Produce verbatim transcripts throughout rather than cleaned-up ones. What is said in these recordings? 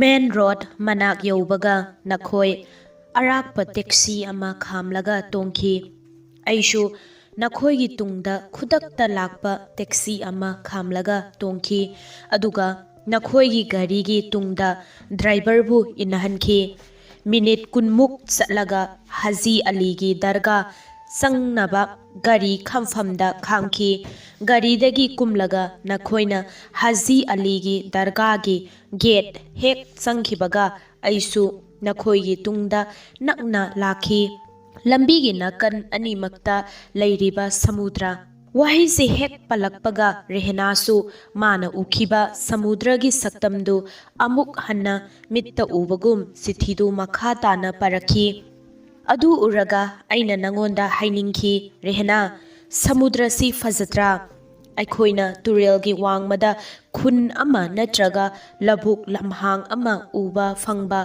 ꯃꯦꯟ road ꯃꯅꯥꯛ ꯌꯧꯕꯒ ꯅꯈꯣꯏ ꯑꯔꯥꯛꯄ taxi ꯑꯃ ꯈꯥꯝꯂꯒ ꯇꯣꯡꯈꯤ꯫ ꯑꯩꯁꯨ ꯅꯈꯣꯏꯒꯤ ꯇꯨꯡꯗ ꯈꯨꯗꯛꯇ ꯂꯥꯛꯄ ꯇꯦꯛꯁꯤ ꯑꯃ ꯈꯥꯝꯂꯒ ꯇꯣꯡꯈꯤ, ꯑꯗꯨꯒ ꯅꯈꯣꯏꯒꯤ ꯒꯥꯔꯤꯒꯤ ꯇꯨꯡꯗ ꯗ꯭ꯔꯥꯏꯚꯔꯕꯨ ꯏꯟꯅꯍꯟꯈꯤ꯫ ꯃꯤꯅꯤꯠ ꯀꯨꯟꯃꯨꯛ ꯆꯠꯂꯒ ꯍꯖꯤ ꯑꯂꯤꯒꯤ ꯗꯔꯒꯥ ꯆꯪꯅꯕ ꯒꯥꯔꯤ ꯈꯝꯐꯝꯗ ꯈꯥꯝꯈꯤ꯫ ꯒꯥꯔꯤꯗꯒꯤ ꯀꯨꯝꯂꯒ ꯅꯈꯣꯏꯅ ꯍꯖꯤ ꯑꯂꯤꯒꯤ ꯗꯔꯒꯥꯒꯤ ꯒꯦꯠ ꯍꯦꯛ ꯆꯪꯈꯤꯕꯒ ꯑꯩꯁꯨ ꯅꯈꯣꯏꯒꯤ ꯇꯨꯡꯗ ꯅꯛꯅ ꯂꯥꯛꯈꯤ꯫ ꯂꯝꯕꯤꯒꯤ ꯅꯥꯀꯟ ꯑꯅꯤꯃꯛꯇ ꯂꯩꯔꯤꯕ ꯁꯃꯨꯗ꯭ꯔ꯫ ꯋꯥꯍꯩꯁꯦ ꯍꯦꯛ ꯄꯜꯂꯛꯄꯒ ꯔꯦꯍꯅꯥꯁꯨ ꯃꯥꯅ ꯎꯈꯤꯕ ꯁꯃꯨꯗ꯭ꯔꯒꯤ ꯁꯛꯇꯝꯗꯨ ꯑꯃꯨꯛ ꯍꯟꯅ ꯃꯤꯠꯇ ꯎꯕꯒꯨꯝ ꯆꯤꯊꯤꯗꯨ ꯃꯈꯥ ꯇꯥꯅ ꯄꯥꯔꯛꯈꯤ꯫ ꯑꯗꯨ ꯎꯔꯒ ꯑꯩꯅ ꯅꯉꯣꯟꯗ ꯍꯥꯏꯅꯤꯡꯈꯤ, ꯔꯦꯍꯅꯥ, ꯁꯃꯨꯗ꯭ꯔꯁꯤ ꯐꯖꯗ꯭ꯔꯥ? ꯑꯩꯈꯣꯏꯅ ꯇꯨꯔꯦꯜꯒꯤ ꯋꯥꯡꯃꯗ ꯈꯨꯟ ꯑꯃ ꯅꯠꯇ꯭ꯔꯒ ꯂꯧꯕꯨꯛ ꯂꯝꯍꯥꯡ ꯑꯃ ꯎꯕ ꯐꯪꯕ,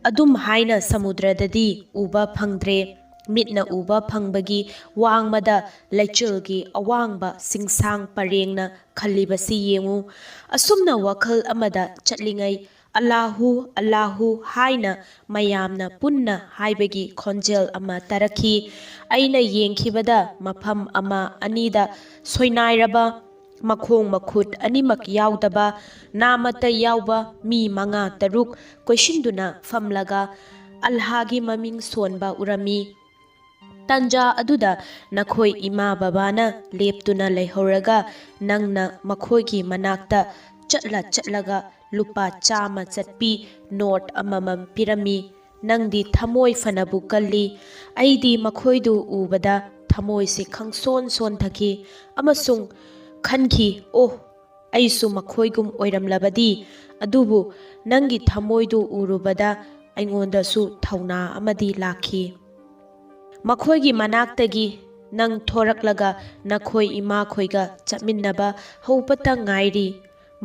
ꯑꯗꯨꯝ ꯍꯥꯏꯅ ꯁꯃꯨꯗ꯭ꯔꯗꯗꯤ ꯎꯕ ꯐꯪꯗ꯭ꯔꯦ꯫ ꯃꯤꯠꯅ ꯎꯕ ꯐꯪꯕꯒꯤ ꯋꯥꯡꯃꯗ ꯂꯩꯆꯤꯜꯒꯤ ꯑꯋꯥꯡꯕ ꯆꯤꯡꯁꯥꯡ ꯄꯔꯦꯡꯅ ꯈꯜꯂꯤꯕꯁꯤ ꯌꯦꯡꯉꯨ꯫ ꯑꯁꯨꯝꯅ ꯋꯥꯈꯜ ꯑꯃꯗ ꯆꯠꯂꯤꯉꯩ, "ꯑꯜꯂꯥꯍꯨ, ꯑꯜꯂꯥꯍꯨ" ꯍꯥꯏꯅ ꯃꯌꯥꯝꯅ ꯄꯨꯟꯅ ꯍꯥꯏꯕꯒꯤ ꯈꯣꯟꯖꯦꯜ ꯑꯃ ꯇꯥꯔꯛꯈꯤ꯫ ꯑꯩꯅ ꯌꯦꯡꯈꯤꯕꯗ ꯃꯐꯝ ꯑꯃ ꯑꯅꯤꯗ ꯁꯣꯏꯅꯥꯏꯔꯕ, ꯃꯈꯣꯡ ꯃꯈꯨꯠ ꯑꯅꯤꯃꯛ ꯌꯥꯎꯗꯕ, ꯅꯥꯃꯠꯇ ꯌꯥꯎꯕ ꯃꯤ ꯃꯉꯥ ꯇꯔꯨꯛ ꯀꯣꯏꯁꯤꯟꯗꯨꯅ ꯐꯝꯂꯒ ꯑꯜꯍꯥꯒꯤ ꯃꯃꯤꯡ ꯁꯣꯟꯕ ꯎꯔꯝꯃꯤ꯫ ꯇꯟꯖꯥ ꯑꯗꯨꯗ ꯅꯈꯣꯏ ꯏꯃꯥ ꯕꯕꯥꯅ ꯂꯦꯞꯇꯨꯅ ꯂꯩꯍꯧꯔꯒ ꯅꯪꯅ ꯃꯈꯣꯏꯒꯤ ꯃꯅꯥꯛꯇ ꯆꯠꯂ ꯆꯠꯂꯒ ꯂꯨꯄꯥ ꯆꯥꯝꯃ ꯆꯠꯄꯤ ꯅꯣꯠ ꯑꯃꯃꯝ ꯄꯤꯔꯝꯃꯤ꯫ ꯅꯪꯗꯤ ꯊꯃꯣꯏ ꯐꯅꯕꯨ ꯀꯜꯂꯤ꯫ ꯑꯩꯗꯤ ꯃꯈꯣꯏꯗꯨ ꯎꯕꯗ ꯊꯃꯣꯏꯁꯤ ꯈꯪꯁꯣꯟ ꯁꯣꯟꯊꯈꯤ ꯑꯃꯁꯨꯡ ꯈꯟꯈꯤ, "ꯑꯣ, ꯑꯩꯁꯨ ꯃꯈꯣꯏꯒꯨꯝ ꯑꯣꯏꯔꯝꯂꯕꯗꯤ"꯫ ꯑꯗꯨꯕꯨ ꯅꯪꯒꯤ ꯊꯃꯣꯏꯗꯨ ꯎꯔꯨꯕꯗ ꯑꯩꯉꯣꯟꯗꯁꯨ ꯊꯧꯅꯥ ꯑꯃꯗꯤ ꯂꯥꯛꯈꯤ꯫ ꯃꯈꯣꯏꯒꯤ ꯃꯅꯥꯛꯇꯒꯤ ꯅꯪ ꯊꯣꯔꯛꯂꯒ ꯅꯈꯣꯏ ꯏꯃꯥꯈꯣꯏꯒ ꯆꯠꯃꯤꯟꯅꯕ ꯍꯧꯕꯇ ꯉꯥꯏꯔꯤ꯫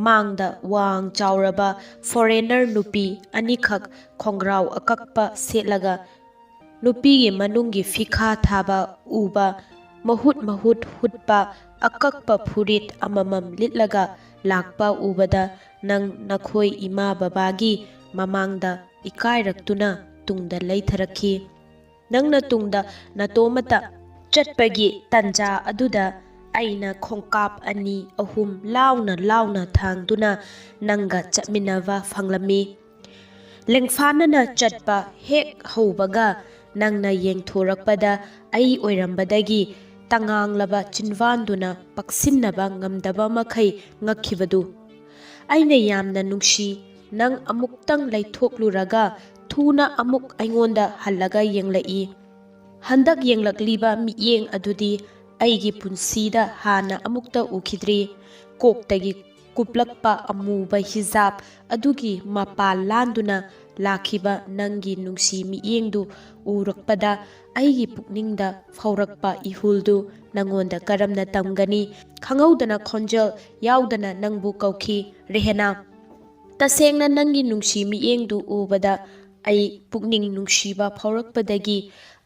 ꯃꯥꯡꯗ ꯋꯥꯡ ꯆꯥꯎꯔꯕ ꯐꯣꯔꯦꯅꯔ ꯅꯨꯄꯤ ꯑꯅꯤꯈꯛ ꯈꯣꯡꯒ꯭ꯔꯥꯎ ꯑꯀꯛꯄ ꯁꯦꯠꯂꯒ ꯅꯨꯄꯤꯒꯤ ꯃꯅꯨꯡꯒꯤ ꯐꯤꯈꯥ ꯊꯥꯕ ꯎꯕ, ꯃꯍꯨꯠ ꯃꯍꯨꯠ ꯍꯨꯠꯄ, ꯑꯀꯛꯄ ꯐꯨꯔꯤꯠ ꯑꯃꯃꯝ ꯂꯤꯠꯂꯒ ꯂꯥꯛꯄ ꯎꯕꯗ ꯅꯪ ꯅꯈꯣꯏ ꯏꯃꯥ ꯕꯕꯥꯒꯤ ꯃꯃꯥꯡꯗ ꯏꯀꯥꯏꯔꯛꯇꯨꯅ ꯇꯨꯡꯗ ꯂꯩꯊꯔꯛꯈꯤ꯫ ꯅꯪꯅ ꯇꯨꯡꯗ ꯅꯇꯣꯝꯇ ꯆꯠꯄꯒꯤ ꯇꯟꯖꯥ ꯑꯗꯨꯗ ꯑꯩꯅ ꯈꯣꯡꯀꯥꯞ ꯑꯅꯤ ꯑꯍꯨꯝ ꯂꯥꯎꯅ ꯂꯥꯎꯅ ꯊꯥꯡꯗꯨꯅ ꯅꯪꯒ ꯆꯠꯃꯤꯟꯅꯕ ꯐꯪꯂꯝꯃꯤ꯫ ꯂꯦꯡꯐꯥꯅꯅ ꯆꯠꯄ ꯍꯦꯛ ꯍꯧꯕꯒ ꯅꯪꯅ ꯌꯦꯡꯊꯣꯔꯛꯄꯗ ꯑꯩ ꯑꯣꯏꯔꯝꯕꯗꯒꯤ ꯇꯉꯥꯡꯂꯕ ꯆꯤꯟꯕꯥꯟꯗꯨꯅ ꯄꯛꯁꯤꯟꯅꯕ ꯉꯝꯗꯕ ꯃꯈꯩ ꯉꯛꯈꯤꯕꯗꯨ꯫ ꯑꯩꯅ ꯌꯥꯝꯅ ꯅꯨꯡꯁꯤ꯫ ꯅꯪ ꯑꯃꯨꯛꯇꯪ ꯂꯩꯊꯣꯛꯂꯨꯔꯒ ꯊꯨꯅ ꯑꯃꯨꯛ ꯑꯩꯉꯣꯟꯗ ꯍꯜꯂꯒ ꯌꯦꯡꯂꯛꯏ꯫ ꯍꯟꯗꯛ ꯌꯦꯡꯂꯛꯂꯤꯕ ꯃꯤꯠꯌꯦꯡ ꯑꯗꯨꯗꯤ ꯑꯩꯒꯤ ꯄꯨꯟꯁꯤꯗ ꯍꯥꯟꯅ ꯑꯃꯨꯛꯇ ꯎꯈꯤꯗ꯭ꯔꯤ꯫ ꯀꯣꯛꯇꯒꯤ ꯀꯨꯞꯂꯛꯄ ꯑꯃꯨꯕ ꯍꯤꯖꯥꯕ ꯑꯗꯨꯒꯤ ꯃꯄꯥꯜ ꯂꯥꯟꯗꯨꯅ ꯂꯥꯛꯈꯤꯕ ꯅꯪꯒꯤ ꯅꯨꯡꯁꯤ ꯃꯤꯠꯌꯦꯡꯗꯨ ꯎꯔꯛꯄꯗ ꯑꯩꯒꯤ ꯄꯨꯛꯅꯤꯡꯗ ꯐꯥꯎꯔꯛꯄ ꯏꯍꯨꯜꯗꯨ ꯅꯉꯣꯟꯗ ꯀꯔꯝꯅ ꯇꯝꯒꯅꯤ? ꯈꯪꯍꯧꯗꯅ ꯈꯣꯟꯖꯦꯜ ꯌꯥꯎꯗꯅ ꯅꯪꯕꯨ ꯀꯧꯈꯤ, "ꯔꯦꯍꯦꯅꯥ!" ꯇꯁꯦꯡꯅ ꯅꯪꯒꯤ ꯅꯨꯡꯁꯤ ꯃꯤꯠꯌꯦꯡꯗꯨ ꯎꯕꯗ ꯑꯩ ꯄꯨꯛꯅꯤꯡ ꯅꯨꯡꯁꯤꯕ ꯐꯥꯎꯔꯛꯄꯗꯒꯤ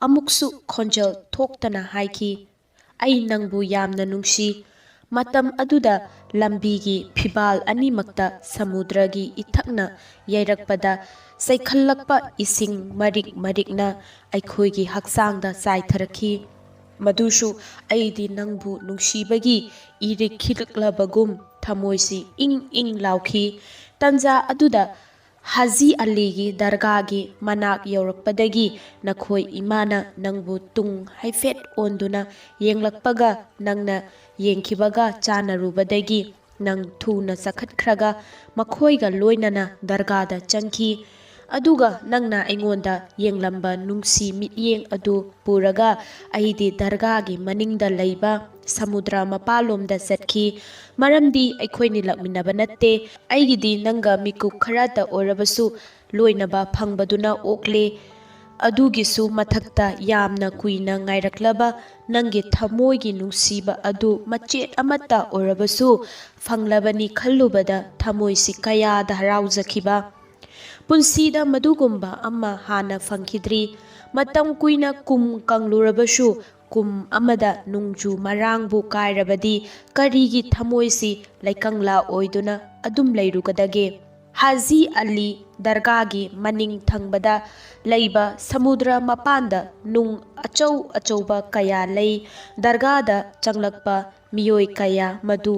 ꯑꯃꯨꯛꯁꯨ ꯈꯣꯟꯖꯦꯜ ꯊꯣꯛꯇꯅ ꯍꯥꯏꯈꯤ, "ꯑꯩ ꯅꯪꯕꯨ ꯌꯥꯝꯅ ꯅꯨꯡꯁꯤ꯫" ꯃꯇꯝ ꯑꯗꯨꯗ ꯂꯝꯕꯤꯒꯤ ꯐꯤꯕꯥꯜ ꯑꯅꯤꯃꯛꯇ ꯁꯃꯨꯗ꯭ꯔꯒꯤ ꯏꯊꯛꯅ ꯌꯩꯔꯛꯄꯗ ꯆꯩꯈꯜꯂꯛꯄ ꯏꯁꯤꯡ ꯃꯔꯤꯛ ꯃꯔꯤꯛꯅ ꯑꯩꯈꯣꯏꯒꯤ ꯍꯛꯆꯥꯡꯗ ꯆꯥꯏꯊꯔꯛꯈꯤ꯫ ꯃꯗꯨꯁꯨ ꯑꯩꯗꯤ ꯅꯪꯕꯨ ꯅꯨꯡꯁꯤꯕꯒꯤ ꯏꯔꯤꯛ ꯈꯤꯛꯂꯛꯂꯕꯒꯨꯝ ꯊꯃꯣꯏꯁꯤ ꯏꯪ ꯏꯪ ꯂꯥꯎꯈꯤ꯫ ꯇꯟꯖꯥ ꯑꯗꯨꯗ ꯍꯥꯖꯤ ꯑꯂꯤꯒꯤ ꯗꯔꯒꯥꯒꯤ ꯃꯅꯥꯛ ꯌꯧꯔꯛꯄꯗꯒꯤ ꯅꯈꯣꯏ ꯏꯃꯥꯅ ꯅꯪꯕꯨ ꯇꯨꯡ ꯍꯥꯏꯐꯦꯠ ꯑꯣꯟꯗꯨꯅ ꯌꯦꯡꯂꯛꯄꯒ ꯅꯪꯅ ꯌꯦꯡꯈꯤꯕꯒ ꯆꯥꯟꯅꯔꯨꯕꯗꯒꯤ ꯅꯪ ꯊꯨꯅ ꯆꯈꯠꯈ꯭ꯔꯒ ꯃꯈꯣꯏꯒ ꯂꯣꯏꯅꯅ ꯗꯔꯒꯥꯗ ꯆꯪꯈꯤ꯫ ꯑꯗꯨꯒ ꯅꯪꯅ ꯑꯩꯉꯣꯟꯗ ꯌꯦꯡꯂꯝꯕ ꯅꯨꯡꯁꯤ ꯃꯤꯠꯌꯦꯡ ꯑꯗꯨ ꯄꯨꯔꯒ ꯑꯩꯗꯤ ꯗꯔꯒꯥꯒꯤ ꯃꯅꯤꯡꯗ ꯂꯩꯕ ꯁꯃꯨꯗ꯭ꯔ ꯃꯄꯥꯜꯂꯣꯝꯗ ꯆꯠꯈꯤ꯫ ꯃꯔꯝꯗꯤ ꯑꯩꯈꯣꯏꯅꯤ ꯂꯥꯛꯃꯤꯟꯅꯕ ꯅꯠꯇꯦ꯫ ꯑꯩꯒꯤꯗꯤ ꯅꯪꯒ ꯃꯤꯀꯨꯞ ꯈꯔꯇ ꯑꯣꯏꯔꯕꯁꯨ ꯂꯣꯏꯅꯕ ꯐꯪꯕꯗꯨꯅ ꯑꯣꯛꯂꯦ꯫ ꯑꯗꯨꯒꯤꯁꯨ ꯃꯊꯛꯇ ꯌꯥꯝꯅ ꯀꯨꯏꯅ ꯉꯥꯏꯔꯛꯂꯕ ꯅꯪꯒꯤ ꯊꯃꯣꯏꯒꯤ ꯅꯨꯡꯁꯤꯕ ꯑꯗꯨ ꯃꯆꯦꯠ ꯑꯃꯠꯇ ꯑꯣꯏꯔꯕꯁꯨ ꯐꯪꯂꯕꯅꯤ ꯈꯜꯂꯨꯕꯗ ꯊꯃꯣꯏꯁꯤ ꯀꯌꯥꯗ ꯍꯔꯥꯎꯖꯈꯤꯕ꯫ ꯄꯨꯟꯁꯤꯗ ꯃꯗꯨꯒꯨꯝꯕ ꯑꯃ ꯍꯥꯟꯅ ꯐꯪꯈꯤꯗ꯭ꯔꯤ꯫ ꯃꯇꯝ ꯀꯨꯏꯅ ꯀꯨꯝ ꯀꯪꯂꯨꯔꯕꯁꯨ, ꯀꯨꯝ ꯑꯃꯗ ꯅꯣꯡꯖꯨ ꯃꯔꯥꯡꯕꯨ ꯀꯥꯏꯔꯕꯗꯤ ꯀꯔꯤꯒꯤ ꯊꯃꯣꯏꯁꯤ ꯂꯩꯀꯪꯂꯥ ꯑꯣꯏꯗꯨꯅ ꯑꯗꯨꯝ ꯂꯩꯔꯨꯒꯗꯒꯦ? ꯍꯥꯖꯤ ꯑꯂꯤ ꯗꯔꯒꯥꯒꯤ ꯃꯅꯤꯡ ꯊꯪꯕꯗ ꯂꯩꯕ ꯁꯃꯨꯗ꯭ꯔ ꯃꯄꯥꯟꯗ ꯅꯨꯡ ꯑꯆꯧ ꯑꯆꯧꯕ ꯀꯌꯥ ꯂꯩ꯫ ꯗꯔꯒꯥꯗ ꯆꯪꯂꯛꯄ ꯃꯤꯑꯣꯏ ꯀꯌꯥ ꯃꯗꯨ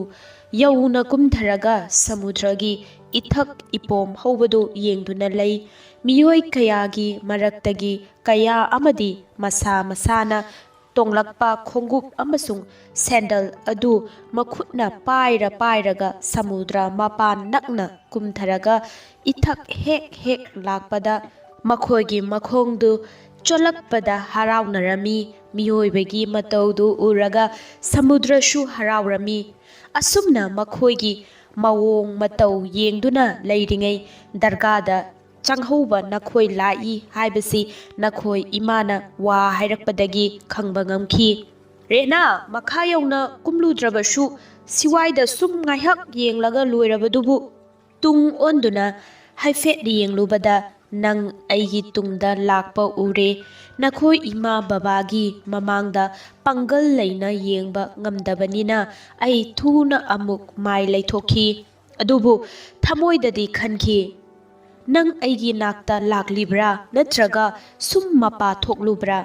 ꯌꯧꯅ ꯀꯨꯝꯊꯔꯒ ꯁꯃꯨꯗ꯭ꯔꯒꯤ ꯏꯊꯛ ꯏꯄꯣꯝ ꯍꯧꯕꯗꯨ ꯌꯦꯡꯗꯨꯅ ꯂꯩ꯫ ꯃꯤꯑꯣꯏ ꯀꯌꯥꯒꯤ ꯃꯔꯛꯇꯒꯤ ꯀꯌꯥ ꯑꯃꯗꯤ ꯃꯁꯥ ꯃꯁꯥꯅ ꯇꯣꯡꯂꯛꯄ ꯈꯣꯡꯎꯞ ꯑꯃꯁꯨꯡ ꯁꯦꯟꯗꯜ ꯑꯗꯨ ꯃꯈꯨꯠꯅ ꯄꯥꯏꯔ ꯄꯥꯏꯔꯒ ꯁꯃꯨꯗ꯭ꯔ ꯃꯄꯥꯟ ꯅꯛꯅ ꯀꯨꯝꯊꯔꯒ ꯏꯊꯛ ꯍꯦꯛ ꯍꯦꯛ ꯂꯥꯛꯄꯗ ꯃꯈꯣꯏꯒꯤ ꯃꯈꯣꯡꯗꯨ ꯆꯣꯠꯂꯛꯄꯗ ꯍꯔꯥꯎꯅꯔꯝꯃꯤ꯫ ꯃꯤꯑꯣꯏꯕꯒꯤ ꯃꯇꯧꯗꯨ ꯎꯔꯒ ꯁꯃꯨꯗ꯭ꯔꯁꯨ ꯍꯔꯥꯎꯔꯝꯃꯤ꯫ ꯑꯁꯨꯝꯅ ꯃꯈꯣꯏꯒꯤ ꯃꯑꯣꯡ ꯃꯇꯧ ꯌꯦꯡꯗꯨꯅ ꯂꯩꯔꯤꯉꯩ ꯗꯔꯒꯥꯗ ꯆꯪꯍꯧꯕ ꯅꯈꯣꯏ ꯂꯥꯛꯏ ꯍꯥꯏꯕꯁꯤ ꯅꯈꯣꯏ ꯏꯃꯥꯅ ꯋꯥ ꯍꯥꯏꯔꯛꯄꯗꯒꯤ ꯈꯪꯕ ꯉꯝꯈꯤ꯫ ꯔꯦꯅꯥ, ꯃꯈꯥ ꯌꯧꯅ ꯀꯨꯝꯂꯨꯗ꯭ꯔꯕꯁꯨ ꯁꯤꯋꯥꯏꯗ ꯁꯨꯝ ꯉꯥꯏꯍꯥꯛ ꯌꯦꯡꯂꯒ ꯂꯣꯏꯔꯕꯗꯨꯕꯨ꯫ ꯇꯨꯡ ꯑꯣꯟꯗꯨꯅ ꯍꯥꯏꯐꯦꯠ ꯌꯦꯡꯂꯨꯕꯗ ꯅꯪ ꯑꯩꯒꯤ ꯇꯨꯡꯗ ꯂꯥꯛꯄ ꯎꯔꯦ꯫ ꯅꯈꯣꯏ ꯏꯃꯥ ꯕꯕꯥꯒꯤ ꯃꯃꯥꯡꯗ ꯄꯥꯡꯒꯜ ꯂꯩꯅ ꯌꯦꯡꯕ ꯉꯝꯗꯕꯅꯤꯅ ꯑꯩ ꯊꯨꯅ ꯑꯃꯨꯛ ꯃꯥꯏ ꯂꯩꯊꯣꯛꯈꯤ꯫ ꯑꯗꯨꯕꯨ ꯊꯃꯣꯏꯗꯗꯤ ꯈꯟꯈꯤ, "ꯅꯪ ꯑꯩꯒꯤ ꯅꯥꯛꯇ ꯂꯥꯛꯂꯤꯕ꯭ꯔꯥ ꯅꯠꯇ꯭ꯔꯒ ꯁꯨꯝ ꯃꯄꯥ ꯊꯣꯛꯂꯨꯕ꯭ꯔꯥ?"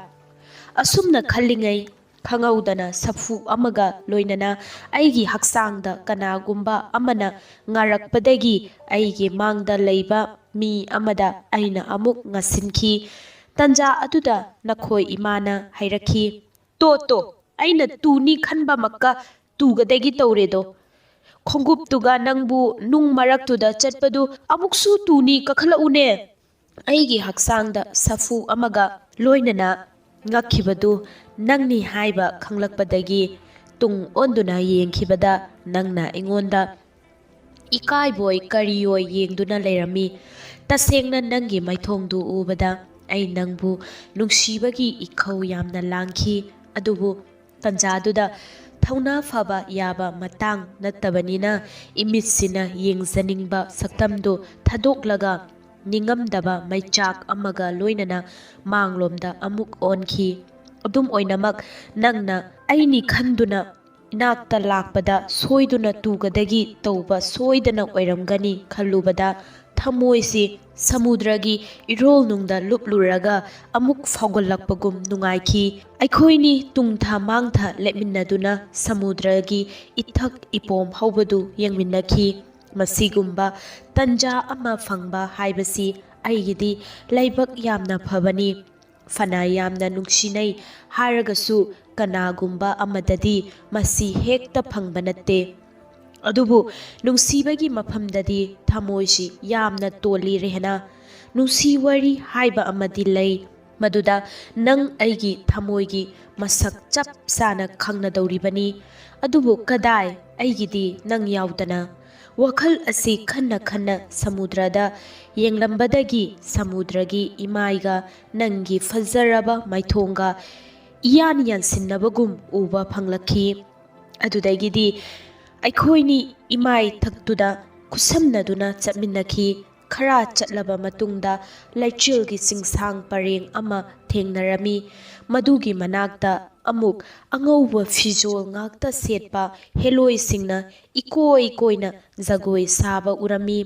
ꯑꯁꯨꯝꯅ ꯈꯜꯂꯤꯉꯩ ꯈꯪꯍꯧꯗꯅ ꯁꯥꯐꯨ ꯑꯃꯒ ꯂꯣꯏꯅꯅ ꯑꯩꯒꯤ ꯍꯛꯆꯥꯡꯗ ꯀꯅꯥꯒꯨꯝꯕ ꯑꯃꯅ ꯉꯥꯔꯛꯄꯗꯒꯤ ꯑꯩꯒꯤ ꯃꯥꯡꯗ ꯂꯩꯕ ꯃꯤ ꯑꯃꯗ ꯑꯩꯅ ꯑꯃꯨꯛ ꯉꯥꯁꯤꯟꯈꯤ꯫ ꯇꯟꯖꯥ ꯑꯗꯨꯗ ꯅꯈꯣꯏ ꯏꯃꯥꯅ ꯍꯥꯏꯔꯛꯈꯤ, "ꯇꯣ, ꯇꯣ, ꯑꯩꯅ ꯇꯨꯅꯤ ꯈꯟꯕꯃꯛꯀ ꯇꯨꯒꯗꯒꯤ ꯇꯧꯔꯦꯗꯣ꯫ ꯈꯣꯡꯎꯞꯇꯨꯒ ꯅꯪꯕꯨ ꯅꯨꯡ ꯃꯔꯛꯇꯨꯗ ꯆꯠꯄꯗꯨ ꯑꯃꯨꯛꯁꯨ ꯇꯨꯅꯤ ꯀꯥꯈꯠꯂꯛꯎꯅꯦ!" ꯑꯩꯒꯤ ꯍꯛꯆꯥꯡꯗ ꯁꯥꯐꯨ ꯑꯃꯒ ꯂꯣꯏꯅꯅ ꯉꯛꯈꯤꯕꯗꯨ ꯅꯪꯅꯤ ꯍꯥꯏꯕ ꯈꯪꯂꯛꯄꯗꯒꯤ ꯇꯨꯡ ꯑꯣꯟꯗꯨꯅ ꯌꯦꯡꯈꯤꯕꯗ ꯅꯪꯅ ꯑꯩꯉꯣꯟꯗ ꯏꯀꯥꯏꯕꯣꯏ ꯀꯔꯤꯑꯣꯏ ꯌꯦꯡꯗꯨꯅ ꯂꯩꯔꯝꯃꯤ꯫ ꯇꯁꯦꯡꯅ ꯅꯪꯒꯤ ꯃꯥꯏꯊꯣꯡꯗꯨ ꯎꯕꯗ ꯑꯩ ꯅꯪꯕꯨ ꯅꯨꯡꯁꯤꯕꯒꯤ ꯏꯈꯧ ꯌꯥꯝꯅ ꯂꯥꯡꯈꯤ꯫ ꯑꯗꯨꯕꯨ ꯇꯟꯖꯥꯗꯨꯗ ꯊꯧꯅꯥ ꯐꯕ ꯌꯥꯕ ꯃꯇꯥꯡ ꯅꯠꯇꯕꯅꯤꯅ ꯏꯃꯤꯠꯁꯤꯅ ꯌꯦꯡꯖꯅꯤꯡꯕ ꯁꯛꯇꯝꯗꯨ ꯊꯥꯗꯣꯛꯂꯒ ꯅꯤꯡꯉꯝꯗꯕ ꯃꯩꯆꯥꯛ ꯑꯃꯒ ꯂꯣꯏꯅꯅ ꯃꯥꯡꯂꯣꯝꯗ ꯑꯃꯨꯛ ꯑꯣꯟꯈꯤ꯫ ꯑꯗꯨꯝ ꯑꯣꯏꯅꯃꯛ, ꯅꯪꯅ ꯑꯩꯅꯤ ꯈꯟꯗꯨꯅ ꯏꯅꯥꯛꯇ ꯂꯥꯛꯄꯗ ꯁꯣꯏꯗꯨꯅ ꯇꯨꯒꯗꯒꯤ ꯇꯧꯕ ꯁꯣꯏꯗꯅ ꯑꯣꯏꯔꯝꯒꯅꯤ ꯈꯜꯂꯨꯕꯗ, ꯊꯃꯣꯏꯁꯤ ꯁꯃꯨꯗ꯭ꯔꯒꯤ ꯏꯔꯣꯜꯅꯨꯡꯗ ꯂꯨꯞꯂꯨꯔꯒ ꯑꯃꯨꯛ ꯐꯥꯎꯒꯠꯂꯛꯄꯒꯨꯝ ꯅꯨꯡꯉꯥꯏꯈꯤ꯫ ꯑꯩꯈꯣꯏꯅꯤ ꯇꯨꯡꯊ ꯃꯥꯡꯊ ꯂꯦꯞꯃꯤꯟꯅꯗꯨꯅ ꯁꯃꯨꯗ꯭ꯔꯒꯤ ꯏꯊꯛ ꯏꯄꯣꯝ ꯍꯧꯕꯗꯨ ꯌꯦꯡꯃꯤꯟꯅꯈꯤ꯫ ꯃꯁꯤꯒꯨꯝꯕ ꯇꯟꯖꯥ ꯑꯃ ꯐꯪꯕ ꯍꯥꯏꯕꯁꯤ ꯑꯩꯒꯤꯗꯤ ꯂꯥꯏꯕꯛ ꯌꯥꯝꯅ ꯐꯕꯅꯤ꯫ ꯐꯅ ꯌꯥꯝꯅ ꯅꯨꯡꯁꯤꯅꯩ ꯍꯥꯏꯔꯒꯁꯨ, ꯀꯅꯥꯒꯨꯝꯕ ꯑꯃꯗꯗꯤ ꯃꯁꯤ ꯍꯦꯛꯇ ꯐꯪꯕ ꯅꯠꯇꯦ꯫ ꯑꯗꯨꯕꯨ ꯅꯨꯡꯁꯤꯕꯒꯤ ꯃꯐꯝꯗꯗꯤ ꯊꯃꯣꯏꯁꯤ ꯌꯥꯝꯅ ꯇꯣꯜꯂꯤ, ꯔꯦꯍꯅꯥ꯫ ꯅꯨꯡꯁꯤ ꯋꯥꯔꯤ ꯍꯥꯏꯕ ꯑꯃꯗꯤ ꯂꯩ, ꯃꯗꯨꯗ ꯅꯪ ꯑꯩꯒꯤ ꯊꯃꯣꯏꯒꯤ ꯃꯁꯛ ꯆꯞ ꯆꯥꯅ ꯈꯪꯅꯗꯧꯔꯤꯕꯅꯤ꯫ ꯑꯗꯨꯕꯨ ꯀꯗꯥꯏ, ꯑꯩꯒꯤꯗꯤ ꯅꯪ ꯌꯥꯎꯗꯅ? ꯋꯥꯈꯜ ꯑꯁꯤ ꯈꯟꯅ ꯈꯟꯅ ꯁꯃꯨꯗ꯭ꯔꯗ ꯌꯦꯡꯂꯝꯕꯗꯒꯤ ꯁꯃꯨꯗ꯭ꯔꯒꯤ ꯏꯃꯥꯏꯒ ꯅꯪꯒꯤ ꯐꯖꯔꯕ ꯃꯥꯏꯊꯣꯡꯒ ꯏꯌꯥꯟ ꯌꯥꯟꯁꯤꯟꯅꯕꯒꯨꯝ ꯎꯕ ꯐꯪꯂꯛꯈꯤ꯫ ꯑꯗꯨꯗꯒꯤꯗꯤ ꯑꯩꯈꯣꯏꯅꯤ ꯏꯃꯥꯏ ꯊꯛꯇꯨꯗ ꯈꯨꯠꯁꯝꯅꯗꯨꯅ ꯆꯠꯃꯤꯟꯅꯈꯤ꯫ ꯈꯔ ꯆꯠꯂꯕ ꯃꯇꯨꯡꯗ ꯂꯩꯆꯤꯜꯒꯤ ꯆꯤꯡꯁꯥꯡ ꯄꯔꯦꯡ ꯑꯃ ꯊꯦꯡꯅꯔꯝꯃꯤ꯫ ꯃꯗꯨꯒꯤ ꯃꯅꯥꯛꯇ ꯑꯃꯨꯛ ꯑꯉꯧꯕ ꯐꯤꯖꯣꯜ ꯉꯥꯛꯇ ꯁꯦꯠꯄ ꯍꯦꯂꯣꯏꯁꯤꯡꯅ ꯏꯀꯣꯏ ꯀꯣꯏꯅ ꯖꯒꯣꯏ ꯁꯥꯕ ꯎꯔꯝꯃꯤ꯫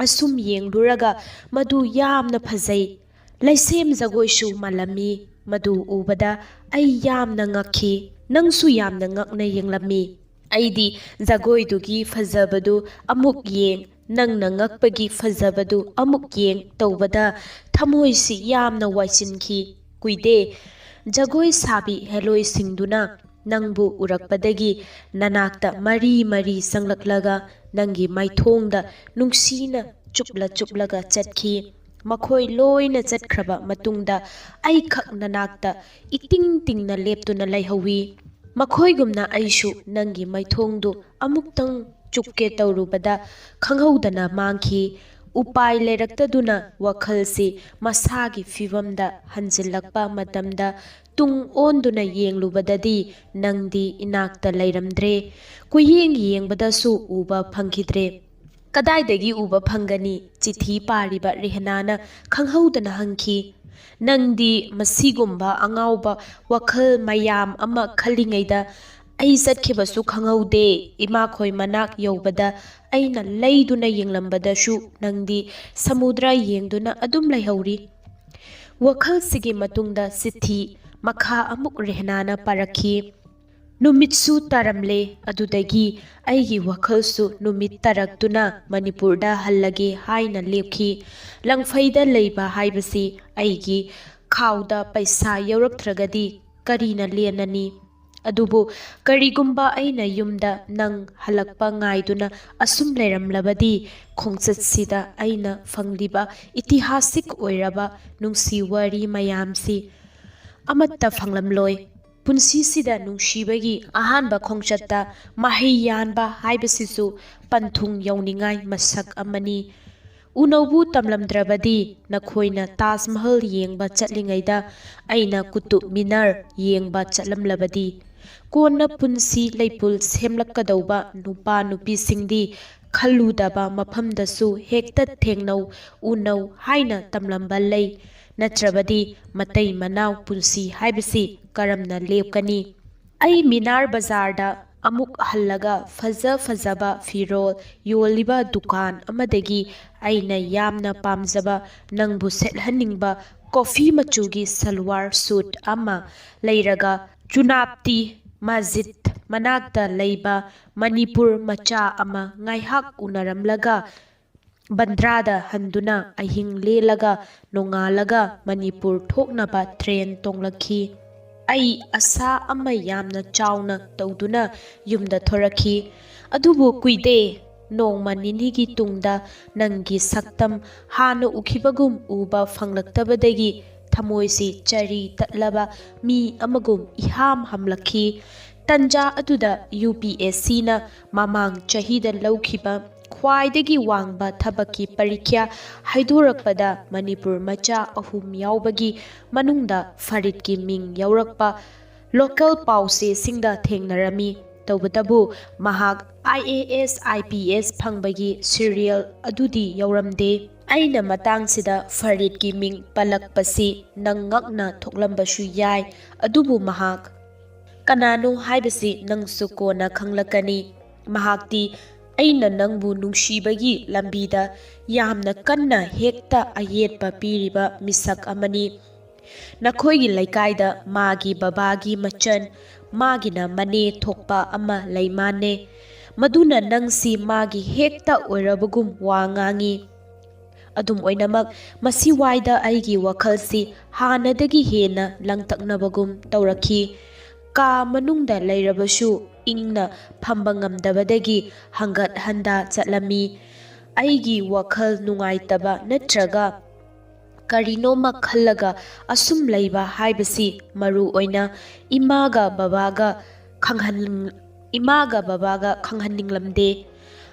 ꯑꯁꯨꯝ ꯌꯦꯡꯂꯨꯔꯒ ꯃꯗꯨ ꯌꯥꯝꯅ ꯐꯖꯩ꯫ ꯂꯩꯁꯦꯝ ꯖꯒꯣꯏꯁꯨ ꯃꯥꯜꯂꯝꯃꯤ꯫ ꯃꯗꯨ ꯎꯕꯗ ꯑꯩ ꯌꯥꯝꯅ ꯉꯛꯈꯤ꯫ ꯅꯪꯁꯨ ꯌꯥꯝꯅ ꯉꯛꯅ ꯌꯦꯡꯂꯝꯃꯤ꯫ ꯑꯩꯗꯤ ꯖꯒꯣꯏꯗꯨꯒꯤ ꯐꯖꯕꯗꯨ ꯑꯃꯨꯛ ꯌꯦꯡ, ꯅꯪꯅ ꯉꯛꯄꯒꯤ ꯐꯖꯕꯗꯨ ꯑꯃꯨꯛ ꯌꯦꯡ ꯇꯧꯕꯗ ꯊꯃꯣꯏꯁꯤ ꯌꯥꯝꯅ ꯋꯥꯏꯁꯤꯟꯈꯤ꯫ ꯀꯨꯏꯗꯦ, ꯖꯒꯣꯏ ꯁꯥꯕꯤ ꯍꯦꯂꯣꯏꯁꯤꯡꯗꯨꯅ ꯅꯪꯕꯨ ꯎꯔꯛꯄꯗꯒꯤ ꯅꯅꯥꯛꯇ ꯃꯔꯤ ꯃꯔꯤ ꯆꯪꯂꯛꯂꯒ ꯅꯪꯒꯤ ꯃꯥꯏꯊꯣꯡꯗ ꯅꯨꯡꯁꯤꯅ ꯆꯨꯞꯂ ꯆꯨꯞꯂꯒ ꯆꯠꯈꯤ꯫ ꯃꯈꯣꯏ ꯂꯣꯏꯅ ꯆꯠꯈ꯭ꯔꯕ ꯃꯇꯨꯡꯗ ꯑꯩꯈꯛ ꯅꯅꯥꯛꯇ ꯏꯇꯤꯡ ꯇꯤꯡꯅ ꯂꯦꯞꯇꯨꯅ ꯂꯩꯍꯧꯏ꯫ ꯃꯈꯣꯏꯒꯨꯝꯅ ꯑꯩꯁꯨ ꯅꯪꯒꯤ ꯃꯥꯏꯊꯣꯡꯗꯨ ꯑꯃꯨꯛꯇꯪ ꯆꯨꯞꯀꯦ ꯇꯧꯔꯨꯕꯗ ꯈꯪꯍꯧꯗꯅ ꯃꯥꯡꯈꯤ꯫ ꯎꯄꯥꯏ ꯂꯩꯔꯛꯇꯗꯨꯅ ꯋꯥꯈꯜꯁꯤ ꯃꯁꯥꯒꯤ ꯐꯤꯕꯝꯗ ꯍꯟꯖꯤꯜꯂꯛꯄ ꯃꯇꯝꯗ ꯇꯨꯡ ꯑꯣꯟꯗꯨꯅ ꯌꯦꯡꯂꯨꯕꯗꯗꯤ ꯅꯪꯗꯤ ꯏꯅꯥꯛꯇ ꯂꯩꯔꯝꯗ꯭ꯔꯦ꯫ ꯀꯨꯌꯦꯡ ꯌꯦꯡꯕꯗꯁꯨ ꯎꯕ ꯐꯪꯈꯤꯗ꯭ꯔꯦ꯫ "ꯀꯗꯥꯏꯗꯒꯤ ꯎꯕ ꯐꯪꯒꯅꯤ?" ꯆꯤꯊꯤ ꯄꯥꯔꯤꯕ ꯔꯦꯍꯅꯥꯅ ꯈꯪꯍꯧꯗꯅ ꯍꯪꯈꯤ꯫ "ꯅꯪꯗꯤ ꯃꯁꯤꯒꯨꯝꯕ ꯑꯉꯥꯎꯕ ꯋꯥꯈꯜ ꯃꯌꯥꯝ ꯑꯃ ꯈꯜꯂꯤꯉꯩꯗ ꯑꯩ ꯆꯠꯈꯤꯕꯁꯨ ꯈꯪꯍꯧꯗꯦ꯫ ꯏꯃꯥꯈꯣꯏ ꯃꯅꯥꯛ ꯌꯧꯕꯗ ꯑꯩꯅ ꯂꯩꯗꯨꯅ ꯌꯦꯡꯂꯝꯕꯗꯁꯨ ꯅꯪꯗꯤ ꯁꯃꯨꯗ꯭ꯔ ꯌꯦꯡꯗꯨꯅ ꯑꯗꯨꯝ ꯂꯩꯍꯧꯔꯤ꯫" ꯋꯥꯈꯜꯁꯤꯒꯤ ꯃꯇꯨꯡꯗ ꯆꯤꯊꯤ ꯃꯈꯥ ꯑꯃꯨꯛ ꯔꯦꯍꯅꯥꯅ ꯄꯥꯔꯛꯈꯤ꯫ "ꯅꯨꯃꯤꯠꯁꯨ ꯇꯥꯔꯝꯂꯦ꯫ ꯑꯗꯨꯗꯒꯤ ꯑꯩꯒꯤ ꯋꯥꯈꯜꯁꯨ ꯅꯨꯃꯤꯠ ꯇꯥꯔꯛꯇꯨꯅ ꯃꯅꯤꯄꯨꯔꯗ ꯍꯜꯂꯒꯦ ꯍꯥꯏꯅ ꯂꯦꯞꯈꯤ꯫ ꯂꯪꯐꯩꯗ ꯂꯩꯕ ꯍꯥꯏꯕꯁꯤ ꯑꯩꯒꯤ ꯈꯥꯎꯗ ꯄꯩꯁꯥ ꯌꯥꯎꯔꯛꯇ꯭ꯔꯒꯗꯤ ꯀꯔꯤꯅ ꯂꯦꯟꯅꯅꯤ? ꯑꯗꯨꯕꯨ ꯀꯔꯤꯒꯨꯝꯕ ꯑꯩꯅ ꯌꯨꯝꯗ ꯅꯪ ꯍꯜꯂꯛꯄ ꯉꯥꯏꯗꯨꯅ ꯑꯁꯨꯝ ꯂꯩꯔꯝꯂꯕꯗꯤ, ꯈꯣꯡꯆꯠꯁꯤꯗ ꯑꯩꯅ ꯐꯪꯂꯤꯕ ꯏꯇꯤꯍꯥꯁꯤꯛ ꯑꯣꯏꯔꯕ ꯅꯨꯡꯁꯤ ꯋꯥꯔꯤ ꯃꯌꯥꯝꯁꯤ ꯑꯃꯠꯇ ꯐꯪꯂꯝꯂꯣꯏ꯫ ꯄꯨꯟꯁꯤꯁꯤꯗ ꯅꯨꯡꯁꯤꯕꯒꯤ ꯑꯍꯥꯟꯕ ꯈꯣꯡꯆꯠꯇ ꯃꯍꯩ ꯌꯥꯟꯕ ꯍꯥꯏꯕꯁꯤꯁꯨ ꯄꯟꯊꯨꯡ ꯌꯧꯅꯤꯡꯉꯥꯏ ꯃꯁꯛ ꯑꯃꯅꯤ꯫ ꯎꯅꯧꯕꯨ ꯇꯝꯂꯝꯗ꯭ꯔꯕꯗꯤ, ꯅꯈꯣꯏꯅ ꯇꯥꯖ ꯃꯍꯜ ꯌꯦꯡꯕ ꯆꯠꯂꯤꯉꯩꯗ ꯑꯩꯅ ꯀꯨꯇꯨꯕ ꯃꯤꯅꯥꯔ ꯌꯦꯡꯕ ꯆꯠꯂꯝꯂꯕꯗꯤ, ꯀꯣꯟꯅ ꯄꯨꯟꯁꯤ ꯂꯩꯄꯨꯜ ꯁꯦꯝꯂꯛꯀꯗꯧꯕ ꯅꯨꯄꯥ ꯅꯨꯄꯤꯁꯤꯡꯗꯤ ꯈꯜꯂꯨꯗꯕ ꯃꯐꯝꯗꯁꯨ ꯍꯦꯛꯇ ꯊꯦꯡꯅꯧ, ꯎꯅꯧ ꯍꯥꯏꯅ ꯇꯝꯂꯝꯕ ꯂꯩ꯫ ꯅꯠꯇ꯭ꯔꯕꯗꯤ ꯃꯇꯩ ꯃꯅꯥꯎ ꯄꯨꯟꯁꯤ ꯍꯥꯏꯕꯁꯤ ꯀꯔꯝꯅ ꯂꯦꯞꯀꯅꯤ? ꯑꯩ ꯃꯤꯅꯥꯔ ꯕꯖꯥꯔꯗ ꯑꯃꯨꯛ ꯍꯜꯂꯒ ꯐꯖ ꯐꯖꯕ ꯐꯤꯔꯣꯜ ꯌꯣꯜꯂꯤꯕ ꯗꯨꯀꯥꯟ ꯑꯃꯗꯒꯤ ꯑꯩꯅ ꯌꯥꯝꯅ ꯄꯥꯝꯖꯕ, ꯅꯪꯕꯨ ꯁꯦꯠꯍꯟꯅꯤꯡꯕ ꯀꯣꯐꯤ ꯃꯆꯨꯒꯤ ꯁꯜꯋꯥꯔ ꯁꯨꯠ ꯑꯃ ꯂꯩꯔꯒ ꯆꯨꯅꯥꯞꯇꯤ ꯃꯁꯖꯤꯗ ꯃꯅꯥꯛꯇ ꯂꯩꯕ ꯃꯅꯤꯄꯨꯔ ꯃꯆꯥ ꯑꯃ ꯉꯥꯏꯍꯥꯛ ꯎꯅꯔꯝꯂꯒ ꯕꯟꯗ꯭ꯔꯥꯗ ꯍꯟꯗꯨꯅ ꯑꯍꯤꯡ ꯂꯦꯜꯂꯒ ꯅꯣꯡꯉꯥꯜꯂꯒ ꯃꯅꯤꯄꯨꯔ ꯊꯣꯛꯅꯕ ꯇ꯭ꯔꯦꯟ ꯇꯣꯡꯂꯛꯈꯤ꯫ ꯑꯩ ꯑꯁꯥ ꯑꯃ ꯌꯥꯝꯅ ꯆꯥꯎꯅ ꯇꯧꯗꯨꯅ ꯌꯨꯝꯗ ꯊꯣꯔꯛꯈꯤ꯫ ꯑꯗꯨꯕꯨ ꯀꯨꯏꯗꯦ, ꯅꯣꯡꯃ ꯅꯤꯅꯤꯒꯤ ꯇꯨꯡꯗ ꯅꯪꯒꯤ ꯁꯛꯇꯝ ꯍꯥꯟꯅ ꯎꯈꯤꯕꯒꯨꯝ ꯎꯕ ꯐꯪꯂꯛꯇꯕꯗꯒꯤ ꯊꯃꯣꯏꯁꯤ ꯆꯔꯤ ꯇꯠꯂꯕ ꯃꯤ ꯑꯃꯒꯨꯝ ꯏꯍꯥꯝ ꯍꯥꯝꯂꯛꯈꯤ꯫ ꯇꯟꯖꯥ ꯑꯗꯨꯗ ꯌꯨ ꯄꯤ ꯑꯦꯁ ꯁꯤꯅ ꯃꯃꯥꯡ ꯆꯍꯤꯗ ꯂꯧꯈꯤꯕ ꯈ꯭ꯋꯥꯏꯗꯒꯤ ꯋꯥꯡꯕ ꯊꯕꯛꯀꯤ ꯄꯔꯤꯈ꯭ꯌꯥ ꯍꯥꯏꯗꯣꯔꯛꯄꯗ ꯃꯅꯤꯄꯨꯔ ꯃꯆꯥ ꯑꯍꯨꯝ ꯌꯥꯎꯕꯒꯤ ꯃꯅꯨꯡꯗ ꯐꯔꯤꯗꯀꯤ ꯃꯤꯡ ꯌꯥꯎꯔꯛꯄ ꯂꯣꯀꯦꯜ ꯄꯥꯎꯆꯦꯁꯤꯡꯗ ꯊꯦꯡꯅꯔꯝꯃꯤ꯫ ꯇꯧꯕꯇꯕꯨ ꯃꯍꯥꯛ I A S, I P S ꯐꯪꯕꯒꯤ serial ꯑꯗꯨꯗꯤ ꯌꯧꯔꯝꯗꯦ꯫ ꯑꯩꯅ ꯃꯇꯥꯡꯁꯤꯗ ꯐꯔꯤꯗꯀꯤ ꯃꯤꯡ ꯄꯜꯂꯛꯄꯁꯤ ꯅꯪ ꯉꯛꯅ ꯊꯣꯛꯂꯝꯕꯁꯨ ꯌꯥꯏ, ꯑꯗꯨꯕꯨ ꯃꯍꯥꯛ ꯀꯅꯥꯅꯣ ꯍꯥꯏꯕꯁꯤ ꯅꯪꯁꯨ ꯀꯣꯟꯅ ꯈꯪꯂꯛꯀꯅꯤ꯫ ꯃꯍꯥꯛꯇꯤ ꯑꯩꯅ ꯅꯪꯕꯨ ꯅꯨꯡꯁꯤꯕꯒꯤ ꯂꯝꯕꯤꯗ ꯌꯥꯝꯅ ꯀꯟꯅ ꯍꯦꯛꯇ ꯑꯌꯦꯠꯄ ꯄꯤꯔꯤꯕ ꯃꯤꯁꯛ ꯑꯃꯅꯤ꯫ ꯅꯈꯣꯏꯒꯤ ꯂꯩꯀꯥꯏꯗ ꯃꯥꯒꯤ ꯕꯕꯥꯒꯤ ꯃꯆꯟ, ꯃꯥꯒꯤꯅ ꯃꯅꯦ ꯊꯣꯛꯄ ꯑꯃ ꯂꯩ ꯃꯥꯟꯅꯦ꯫ ꯃꯗꯨꯅ ꯅꯪꯁꯤ ꯃꯥꯒꯤ ꯍꯦꯛꯇ ꯑꯣꯏꯔꯕꯒꯨꯝ ꯋꯥ ꯉꯥꯡꯉꯤ꯫ ꯑꯗꯨꯝ ꯑꯣꯏꯅꯃꯛ, ꯃꯁꯤ ꯋꯥꯏꯗ ꯑꯩꯒꯤ ꯋꯥꯈꯜꯁꯤ ꯍꯥꯟꯅꯗꯒꯤ ꯍꯦꯟꯅ ꯂꯥꯡꯇꯛꯅꯕꯒꯨꯝ ꯇꯧꯔꯛꯈꯤ꯫ ꯀꯥ ꯃꯅꯨꯡꯗ ꯂꯩꯔꯕꯁꯨ ꯏꯪꯅ ꯐꯝꯕ ꯉꯝꯗꯕꯗꯒꯤ ꯍꯪꯒꯠ ꯍꯟꯗ ꯆꯠꯂꯝꯃꯤ꯫ ꯑꯩꯒꯤ ꯋꯥꯈꯜ ꯅꯨꯡꯉꯥꯏꯇꯕ ꯅꯠꯇ꯭ꯔꯒ ꯀꯔꯤꯅꯣꯃ ꯈꯜꯂꯒ ꯑꯁꯨꯝ ꯂꯩꯕ ꯍꯥꯏꯕꯁꯤ ꯃꯔꯨ ꯑꯣꯏꯅ ꯏꯃꯥꯒ ꯕꯕꯥꯒ ꯈꯪꯍꯟ-, ꯏꯃꯥꯒ ꯕꯕꯥꯒ ꯈꯪꯍꯟꯅꯤꯡꯂꯝꯗꯦ꯫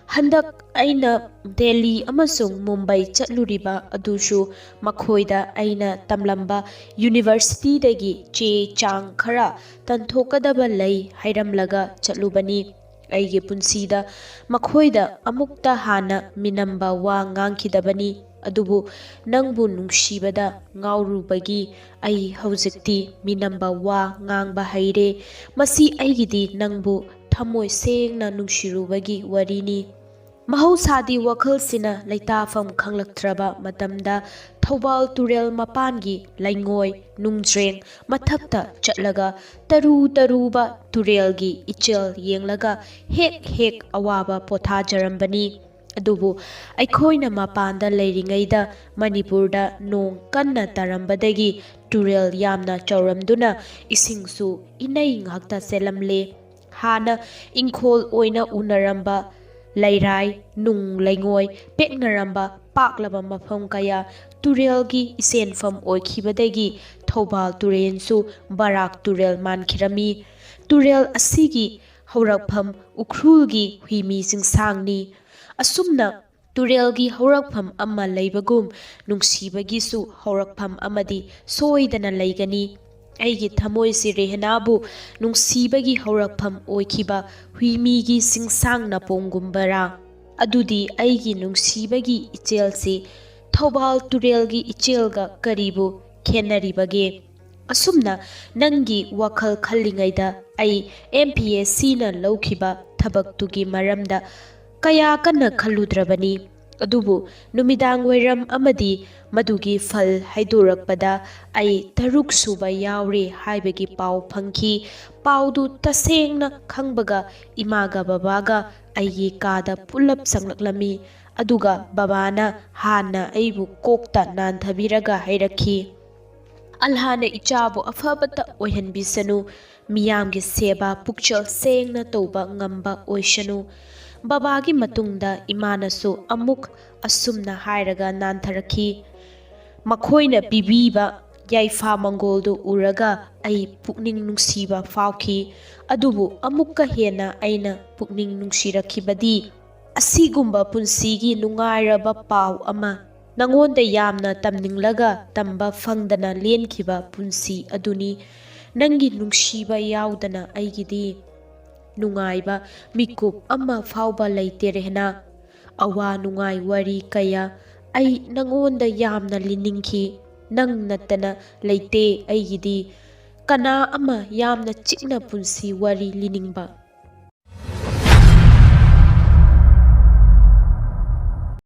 ꯍꯟꯗꯛ ꯑꯩꯅ ꯗꯦꯜꯂꯤ ꯑꯃꯁꯨꯡ ꯃꯨꯝꯕꯥꯏ ꯆꯠꯂꯨꯔꯤꯕ ꯑꯗꯨꯁꯨ ꯃꯈꯣꯏꯗ ꯑꯩꯅ ꯇꯝꯂꯝꯕ universityꯗꯒꯤ ꯆꯦ ꯆꯥꯡ ꯈꯔ ꯇꯟꯊꯣꯛꯀꯗꯕ ꯂꯩ ꯍꯥꯏꯔꯝꯂꯒ ꯆꯠꯂꯨꯕꯅꯤ꯫ ꯑꯩꯒꯤ ꯄꯨꯟꯁꯤꯗ ꯃꯈꯣꯏꯗ ꯑꯃꯨꯛꯇ ꯍꯥꯟꯅ ꯃꯤꯅꯝꯕ ꯋꯥ ꯉꯥꯡꯈꯤꯗꯕꯅꯤ, ꯑꯗꯨꯕꯨ ꯅꯪꯕꯨ ꯅꯨꯡꯁꯤꯕꯗ ꯉꯥꯎꯔꯨꯕꯒꯤ ꯑꯩ ꯍꯧꯖꯤꯛꯇꯤ ꯃꯤꯅꯝꯕ ꯋꯥ ꯉꯥꯡꯕ ꯍꯩꯔꯦ꯫ ꯃꯁꯤ ꯑꯩꯒꯤꯗꯤ ꯅꯪꯕꯨ ꯊꯃꯣꯏ ꯁꯦꯡꯅ ꯅꯨꯡꯁꯤꯔꯨꯕꯒꯤ ꯋꯥꯔꯤꯅꯤ꯫ ꯃꯍꯧꯁꯥꯗꯤ ꯋꯥꯈꯜꯁꯤꯅ ꯂꯩꯇꯥꯐꯝ ꯈꯪꯂꯛꯇ꯭ꯔꯕ ꯃꯇꯝꯗ ꯊꯧꯕꯥꯜ ꯇꯨꯔꯦꯜ ꯃꯄꯥꯟꯒꯤ ꯂꯩꯉꯣꯏ, ꯅꯨꯡꯖ꯭ꯔꯦꯡ ꯃꯊꯛꯇ ꯆꯠꯂꯒ ꯇꯔꯨ ꯇꯔꯨꯕ ꯇꯨꯔꯦꯜꯒꯤ ꯏꯆꯦꯜ ꯌꯦꯡꯂꯒ ꯍꯦꯛ ꯍꯦꯛ ꯑꯋꯥꯕ ꯄꯣꯊꯥꯖꯔꯝꯕꯅꯤ꯫ ꯑꯗꯨꯕꯨ ꯑꯩꯈꯣꯏꯅ ꯃꯄꯥꯟꯗ ꯂꯩꯔꯤꯉꯩꯗ ꯃꯅꯤꯄꯨꯔꯗ ꯅꯣꯡ ꯀꯟꯅ ꯇꯥꯔꯝꯕꯗꯒꯤ ꯇꯨꯔꯦꯜ ꯌꯥꯝꯅ ꯆꯥꯎꯔꯝꯗꯨꯅ ꯏꯁꯤꯡꯁꯨ ꯏꯅꯩ ꯉꯥꯛꯇ ꯆꯦꯜꯂꯝꯂꯦ꯫ ꯍꯥꯟꯅ ꯏꯪꯈꯣꯜ ꯑꯣꯏꯅ ꯎꯅꯔꯝꯕ ꯂꯩꯔꯥꯏ, ꯅꯨꯡ ꯂꯩꯉꯣꯏ ꯄꯦꯛꯅꯔꯝꯕ ꯄꯥꯛꯂꯕ ꯃꯐꯝ ꯀꯌꯥ ꯇꯨꯔꯦꯜꯒꯤ ꯏꯆꯦꯟꯐꯝ ꯑꯣꯏꯈꯤꯕꯗꯒꯤ ꯊꯧꯕꯥꯜ ꯇꯨꯔꯦꯜꯁꯨ ꯕꯔꯥꯛ ꯇꯨꯔꯦꯜ ꯃꯥꯟꯈꯤꯔꯝꯃꯤ꯫ ꯇꯨꯔꯦꯜ ꯑꯁꯤꯒꯤ ꯍꯧꯔꯛꯐꯝ ꯎꯈ꯭ꯔꯨꯜꯒꯤ ꯍꯨꯏꯃꯤ ꯆꯤꯡꯁꯥꯡꯅꯤ꯫ ꯑꯁꯨꯝꯅ ꯇꯨꯔꯦꯜꯒꯤ ꯍꯧꯔꯛꯐꯝ ꯑꯃ ꯂꯩꯕꯒꯨꯝ ꯅꯨꯡꯁꯤꯕꯒꯤꯁꯨ ꯍꯧꯔꯛꯐꯝ ꯑꯃꯗꯤ ꯁꯣꯏꯗꯅ ꯂꯩꯒꯅꯤ꯫ ꯑꯩꯒꯤ ꯊꯃꯣꯏꯁꯤ ꯔꯦꯍꯅꯥꯕꯨ ꯅꯨꯡꯁꯤꯕꯒꯤ ꯍꯧꯔꯛꯐꯝ ꯑꯣꯏꯈꯤꯕ ꯍꯨꯏꯃꯤꯒꯤ ꯁꯤꯡꯁꯥꯡ ꯅꯥꯄꯣꯡꯒꯨꯝꯕꯔꯥ? ꯑꯗꯨꯗꯤ ꯑꯩꯒꯤ ꯅꯨꯡꯁꯤꯕꯒꯤ ꯏꯆꯦꯜꯁꯤ ꯊꯧꯕꯥꯜ ꯇꯨꯔꯦꯜꯒꯤ ꯏꯆꯦꯜꯒ ꯀꯔꯤꯕꯨ ꯈꯦꯠꯅꯔꯤꯕꯒꯦ? ꯑꯁꯨꯝꯅ ꯅꯪꯒꯤ ꯋꯥꯈꯜ ꯈꯜꯂꯤꯉꯩꯗ ꯑꯩ ꯑꯦꯝ ꯄꯤ ꯑꯦꯁ ꯁꯤꯅ ꯂꯧꯈꯤꯕ ꯊꯕꯛꯇꯨꯒꯤ ꯃꯔꯝꯗ ꯀꯌꯥ ꯀꯟꯅ ꯈꯜꯂꯨꯗ꯭ꯔꯕꯅꯤ꯫ ꯑꯗꯨꯕꯨ ꯅꯨꯃꯤꯗꯥꯡ ꯋꯥꯏꯔꯝ ꯑꯃꯗꯤ ꯃꯗꯨꯒꯤ ꯐꯜ ꯍꯥꯏꯗꯣꯔꯛꯄꯗ ꯑꯩ ꯇꯔꯨꯛ ꯁꯨꯕ ꯌꯥꯎꯔꯦ ꯍꯥꯏꯕꯒꯤ ꯄꯥꯎ ꯐꯪꯈꯤ꯫ ꯄꯥꯎꯗꯨ ꯇꯁꯦꯡꯅ ꯈꯪꯕꯒ ꯏꯃꯥꯒ ꯕꯕꯥꯒ ꯑꯩꯒꯤ ꯀꯥꯗ ꯄꯨꯂꯞ ꯆꯪꯂꯛꯂꯝꯃꯤ꯫ ꯑꯗꯨꯒ ꯕꯕꯥꯅ ꯍꯥꯟꯅ ꯑꯩꯕꯨ ꯀꯣꯛꯇ ꯅꯥꯟꯊꯕꯤꯔꯒ ꯍꯥꯏꯔꯛꯈꯤ, "ꯑꯜꯍꯥꯅ ꯏꯆꯥꯕꯨ ꯑꯐꯕꯇ ꯑꯣꯏꯍꯟꯕꯤꯁꯅꯨ, ꯃꯤꯌꯥꯝꯒꯤ ꯁꯦꯕꯥ ꯄꯨꯛꯆꯦꯜ ꯁꯦꯡꯅ ꯇꯧꯕ ꯉꯝꯕ ꯑꯣꯏꯁꯅꯨ"꯫ ꯕꯕꯥꯒꯤ ꯃꯇꯨꯡꯗ ꯏꯃꯥꯅꯁꯨ ꯑꯃꯨꯛ ꯑꯁꯨꯝꯅ ꯍꯥꯏꯔꯒ ꯅꯥꯟꯊꯔꯛꯈꯤ꯫ ꯃꯈꯣꯏꯅ ꯄꯤꯕꯤꯕ ꯌꯥꯏꯐ ꯃꯪꯒꯣꯜꯗꯨ ꯎꯔꯒ ꯑꯩ ꯄꯨꯛꯅꯤꯡ ꯅꯨꯡꯁꯤꯕ ꯐꯥꯎꯈꯤ꯫ ꯑꯗꯨꯕꯨ ꯑꯃꯨꯛꯀ ꯍꯦꯟꯅ ꯑꯩꯅ ꯄꯨꯛꯅꯤꯡ ꯅꯨꯡꯁꯤꯔꯛꯈꯤꯕꯗꯤ ꯑꯁꯤꯒꯨꯝꯕ ꯄꯨꯟꯁꯤꯒꯤ ꯅꯨꯡꯉꯥꯏꯔꯕ ꯄꯥꯎ ꯑꯃ, ꯅꯉꯣꯟꯗ ꯌꯥꯝꯅ ꯇꯝꯅꯤꯡꯂꯒ ꯇꯝꯕ ꯐꯪꯗꯅ ꯂꯦꯟꯈꯤꯕ ꯄꯨꯟꯁꯤ ꯑꯗꯨꯅꯤ꯫ ꯅꯪꯒꯤ ꯅꯨꯡꯁꯤꯕ ꯌꯥꯎꯗꯅ ꯑꯩꯒꯤꯗꯤ ꯅꯨꯡꯉꯥꯏꯕ ꯃꯤꯀꯨꯞ ꯑꯃ ꯐꯥꯎꯕ ꯂꯩꯇꯦ ꯔꯦꯍꯅꯥ꯫ ꯑꯋꯥ ꯅꯨꯡꯉꯥꯏ ꯋꯥꯔꯤ ꯀꯌꯥ ꯑꯩ ꯅꯉꯣꯟꯗ ꯌꯥꯝꯅ ꯂꯤꯅꯤꯡꯈꯤ꯫ ꯅꯪ ꯅꯠꯇꯅ ꯂꯩꯇꯦ ꯑꯩꯒꯤꯗꯤ꯫ ꯀꯅꯥ ꯑꯃ ꯌꯥꯝꯅ ꯆꯤꯛꯅ ꯄꯨꯟꯁꯤ ꯋꯥꯔꯤ ꯂꯤꯅꯤꯡꯕ?